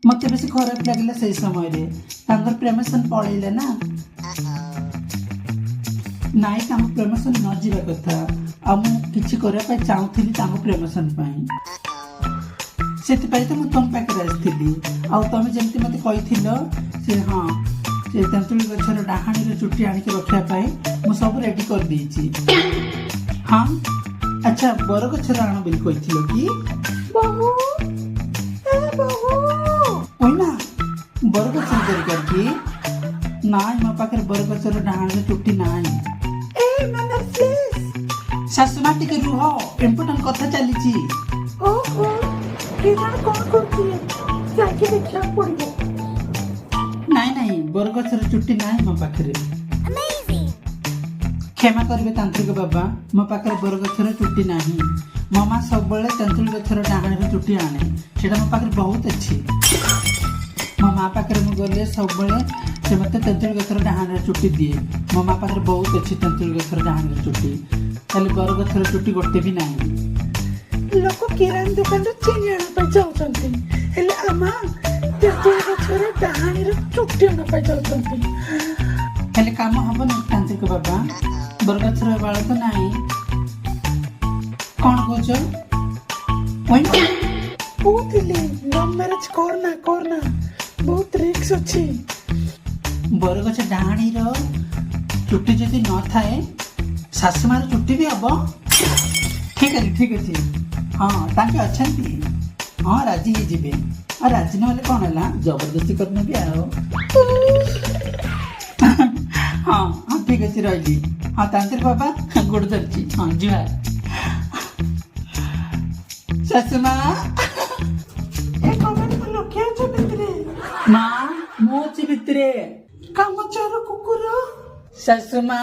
ମତେ ବେଶୀ ଖରାପ ଲାଗିଲା ସେଇ ସମୟରେ, ତାଙ୍କର ପ୍ରମୋସନ ପଳେଇଲେ ନା। ନାଇଁ, ତାଙ୍କ ପ୍ରମୋସନ ନ ଯିବା କଥା। ଆଉ ମୁଁ କିଛି କରିବା ପାଇଁ ଚାହୁଁଥିଲି ତାଙ୍କ ପ୍ରମୋସନ ପାଇଁ। ସେଥିପାଇଁ ତ ମୁଁ ତମ ପାଖରେ ଆସିଥିଲି। ଆଉ ତମେ ଯେମିତି ମତେ କହିଥିଲ ସେ, ହଁ, ସେ ତେନ୍ତୁଳି ଗଛର ଡାହାଣୀର ଚୁଟି ଆଣିକି ରଖିବା ପାଇଁ, ମୁଁ ସବୁ ରେଡି କରିଦେଇଛି। ହଁ, ଆଚ୍ଛା, ବରଗଛର ଆଣ ବୋଲି କହିଥିଲ କି? ବୋହୂ, ଏ ବୋହୂ। ଓଇ ମା, ବରଗଛର ଦରକାର କି? ନାଇଁ, ମୋ ପାଖରେ ବରଗଛର ଡାହାଣୀର ଚୁଟି ନାହିଁ। ଏ ମ୍ୟାନର୍ସଲେସ୍। ଶାଶୁମା, ଟିକେ ରୁହ, ଇମ୍ପୋର୍ଟାଣ୍ଟ କଥା ଚାଲିଛି। ଓହୋ, କେଜାଣି କଣ କରୁଥିବେ, ଯାଇକି ଦେଖିବାକୁ ପଡିବ। ନାଇଁ ନାଇଁ, ବରଗଛର ଚୁଟି ନାହିଁ ମୋ ପାଖରେ। କ୍ଷମା କରିବେ ତାନ୍ତ୍ରିକ ବାବା, ମୋ ପାଖରେ ବରଗଛର ଚୁଟି ନାହିଁ। ମୋ ମା ସବୁବେଳେ ତେନ୍ତୁଳି ଗଛର ଡାହାଣୀର ଚୁଟି ଆଣେ। ସେଇଟା ମୋ ପାଖରେ ବହୁତ ଅଛି। ମୋ ମା ପାଖରେ ମୁଁ ଗଲେ ସବୁବେଳେ ସେ ମୋତେ ତେନ୍ତୁଳି ଗଛର ଡାହାଣୀର ଚୁଟି ଦିଏ। ମୋ ମା ପାଖରେ ବହୁତ ଅଛି ତେନ୍ତୁଳି ଗଛର ଡାହାଣୀର ଚୁଟି, ହେଲେ ବରଗଛର ଚୁଟି ଗୋଟେ ବି ନାହିଁ। ଲୋକ କିରାନୀ ଦୋକାନରୁ ଚିନି ଆଣିବା ପାଇଁ ଯାଉଛନ୍ତି, ହେଲେ ଆମା ତେନ୍ତୁଳି ଗଛର ଡାହାଣୀର ଚୁଟି ଆଣିବା ପାଇଁ ଯାଉଛନ୍ତି। ହେଲେ କାମ ହବନି ତାନ୍ତ୍ରିକ ବାବା, ବରଗଛର ବାଳ ତ ନାହିଁ। କଣ କହୁଛ? ଓଇ ମା! କହୁଥିଲି, ଲଭ୍ ମ୍ୟାରେଜ କରନା, କରନା, ବହୁତ ରିସ୍କ ଅଛି। ବରଗଛ ଡାହାଣୀର ଚୁଟି ଯଦି ନଥାଏ, ଶାଶୁମାର ଚୁଟି ବି ହବ। ଠିକ ଅଛି, ଠିକ ଅଛି। ହଁ, ତାଙ୍କେ ଅଛନ୍ତି। ହଁ, ରାଜି ହେଇଯିବେ। ଆଉ ରାଜି ନହେଲେ କଣ ହେଲା, ଜବରଦସ୍ତି କରିନେବି ଆଉ। ହଁ ହଁ, ଠିକ ଅଛି, ରହିଲି। ହଁ ତାନ୍ତ୍ରିକ ବାବା, ଗୋଡ଼ ଧରିଛି। ହଁ, ଜୁହାର ଶାଶୁମା। ଏ କବାଟ ଲୋକେ ଅଛ ଭିତରେ? ମା, ମୁଁ ଅଛି ଭିତରେ। କାମଚୋର କୁକୁର। ଶାଶୁମା।